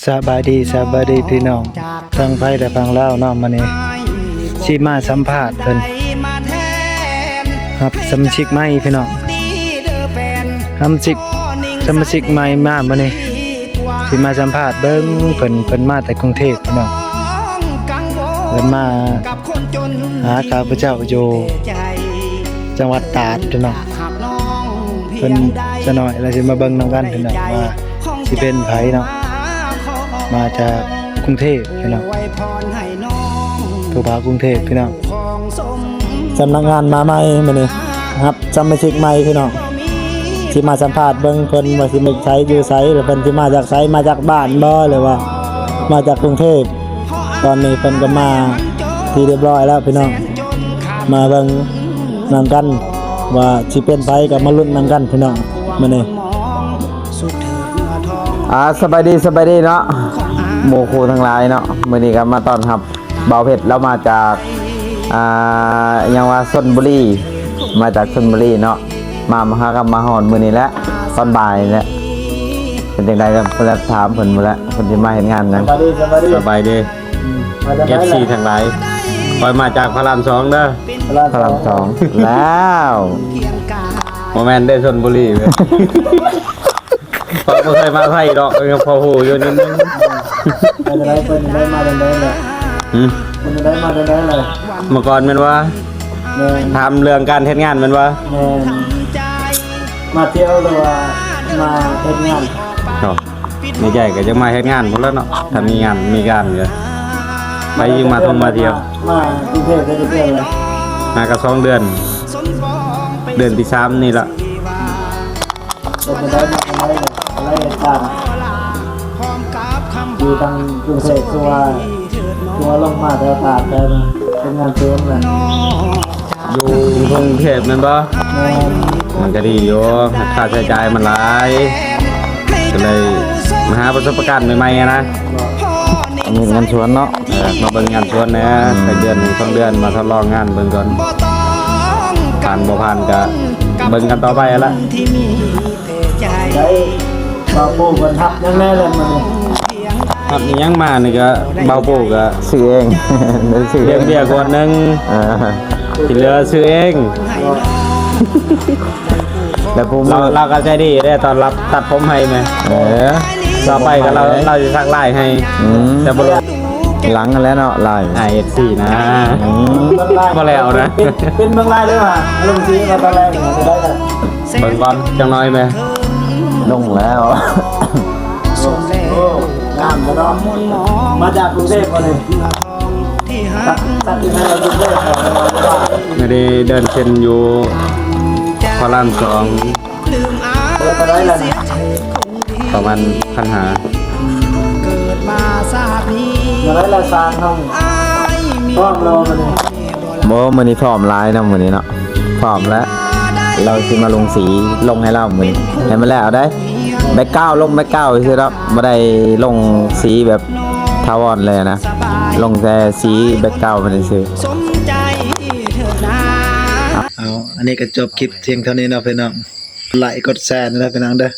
ສະບາຍດີ ສະບາຍດີພີ່ນ້ອງ ທັງໄທ ແລະ ຝັ່ງລາວເນາະ. ມື້ນີ້ຊິມາສຳພາດເພິ່ນ ຮັບສະມາຊິກໃໝ່ພີ່ນ້ອງ ສະມາຊິກ ສະມາຊິກໃໝ່ມາມື້ນີ້ ຊິມາສຳພາດເບິ່ງເພິ່ນ ເພິ່ນມາແຕ່ກຸງເທບພີ່ນ້ອງ ເພິ່ນມາຫາຂ້າພະເຈົ້າຢູ່ຈັງຫວັດຕາດພີ່ນ້ອງ. ເພິ່ນ ສາວນ້ອຍ ລະຊິມາເບິ່ງນຳກັນພີ່ນ້ອງ ວ່າຊິເປັນໃຜເນາະ ມາຈາກກຸງເທບພີ່ນ້ອງ ຜູ້ບ່າວກຸງເທບພີ່ນ້ອງ. ສຳນັກງານມາໃໝ່ມື້ນີ້ ຮັບສະມາຊິກໃໝ່ພີ່ນ້ອງ ຊິມາສຳພາດເບິ່ງເພິ່ນວ່າຊິມາໃສ ຢູ່ໃສ ແລະ ເພິ່ນຊິມາຈາກໃສ ມາຈາກບ້ານບໍ່ ຫຼືວ່າມາຈາກກຸງເທບ. ຕອນນີ້ເພິ່ນກໍມາທີ່ຮຽບຮ້ອຍແລ້ວພີ່ນ້ອງ ມາເບິ່ງນຳກັນວ່າຊິເປັນໃຜ ກໍມາລຸ້ນນຳກັນພີ່ນ້ອງ ມື້ນີ້. ອ່າ ສະບາຍດີ ສະບາຍດີເນາະ ໝູ່ຄູ່ທັງຫຼາຍເນາະ. ມື້ນີ້ກໍມາຕ້ອນຮັບບ່າວເພັດ ລາວມາຈາກ ອ່າ ຫຍັງວ່າ ຊົນບຸລີ ມາຈາກຊົນບຸລີເນາະ ມາ ມາຫາກັບມາຮອດມື້ນີ້ແຫຼະ ຕອນບ່າຍນີ້ແຫຼະ. ເປັນຈັ່ງໃດກໍ ເພິ່ນຖາມເພິ່ນໝົດແລ້ວ ເພິ່ນຊິມາເຮັດງານຫຍັງ. ສະບາຍດີ ສະບາຍດີ ສະບາຍດີ ເອັຟຊີທັງຫຼາຍ ຂ້ອຍມາຈາກພະລາມສອງເດີ ພະລາມສອງ ແລ້ວ ບໍ່ແມ່ນເດ້ ຊົນບຸລີ ຂ້ອຍບໍ່ເຄີຍມາໄທດອກ ພໍຮູ້ຢູ່ນິດໜຶ່ງ. ເປັນຈັ່ງໃດ ເປັນຈັ່ງໃດ ມາຈັ່ງໃດແຫຼະ? ຫື? ເປັນຈັ່ງໃດ ມາຈັ່ງໃດແຫຼະ? ເມື່ອກ່ອນແມ່ນວ່າ ແມ່ນ ຖາມເລື່ອງການເຮັດງານແມ່ນວ່າ? ແມ່ນ ມາທ່ຽວ ຫຼືວ່າມາເຮັດງານ? ເນາະ ໃນໃຈກໍຢາກມາເຮັດງານພຸ້ນແຫຼະເນາະ ຖ້າມີງານມີການກໍ ໃຜຢູ່ມາທ່ອງມາທ່ຽວ. ມາກຸງເທບໄດ້ຈັກເດືອນແລ້ວ? ຫາກໍສອງເດືອນ ເດືອນທີສາມນີ້ລະ. ເປັນຈັ່ງໃດ ມາຈັ່ງໃດ ໄລຍະການຢູ່ທາງກຸງເທບ ຄືວ່າ ຄືວ່າລົງມາແຖວຕາດ ແຖວນັ້ນ ເຮັດງານເສີມນະ? ຢູ່ກຸງເທບແມ່ນບໍ່? ແມ່ນ ມັນກໍດີຢູ່ ຄ່າໃຊ້ຈ່າຍມັນຫຼາຍ ກໍເລີຍມາຫາປະສົບປະການໃໝ່ໆ ຫັ້ນນະ. ເຮັດງານສວນເນາະ. ເອີ ມາເບິ່ງງານສວນແດ່ ອືມ ຈັກເດືອນໜຶ່ງສອງເດືອນ ມາທົດລອງງານເບິ່ງກ່ອນ ຜ່ານບໍ່ຜ່ານກະເບິ່ງກັນຕໍ່ໄປຫັ້ນລະ. ໄດ້ ບ່າວປູເພິ່ນຮັບຫຍັງແດ່ລະມື້ນີ້? ຮັບອີ່ຫຍັງມານີ້ກະ ບ່າວປູກະຊື້ເອງ ຊື້ເອງ ເບຍຂວດໜຶ່ງ ອ່າ ທີ່ເຫຼືອຊື້ເອງ. ແລ້ວຜູ້ ລາວ ລາວກໍໃຈດີເດ້ ຕ້ອນຮັບຕັດຜົມໃຫ້ແມ່. ເອີ ຕໍ່ໄປກໍລາວ ລາວຊິສັກລາຍໃຫ້. ອືມ ແຕ່ບໍ່ ຫຼັງຫັ້ນແຫຼະເນາະ ລາຍ ອາຍເອັຟຊີນະ. ອືມ ບໍ່ແລ້ວນະ ເປັນ ເປັນເບິ່ງລາຍເດີວ່າ ລົງສີວ່າຕອນແລກນີ້ຈະໄດ້ ເບິ່ງກ່ອນຈັກໜ້ອຍແມ່. ລົງແລ້ວ ໂອ້ ງາມເນາະ ມາຈາກກຸງເທບບໍ່ນີ້? ຕັດ ຕັດທີ່ໃຫ້ເຮົາຢູ່ເດີ ໄດ້ເດີນເສັ້ນຢູ່ພະລາມສອງ. ເອີ ເທົ່າໃດລະນີ້? ປະມານພັນຫ້າ. ເທົ່າໃດລະ ຊ່າງເຮົາ ພ້ອມແລ້ວບໍ່ມື້ນີ້? ບໍ່ ມື້ນີ້ພ້ອມຫຼາຍເນາະ ມື້ນີ້ເນາະ ພ້ອມແລ້ວ. ລາວຊິມາລົງສີ ລົງໃຫ້ລາວມື້ນີ້ ໃຫ້ມັນແລ້ວໄດ້. ແບັກກາວ ລົງແບັກກາວຊື່ດອກ ບໍ່ໄດ້ລົງສີແບບຖາວອນເລີຍນະ ລົງແຕ່ສີແບັກກາວມັນຊື່. ເອົາ ອັນນີ້ກໍຈົບຄລິບພຽງເທົ່ານີ້ເນາະພີ່ນ້ອງ. ກົດໄລກົດແຊແດ່ເດີພີ່ນ້ອງເດີ.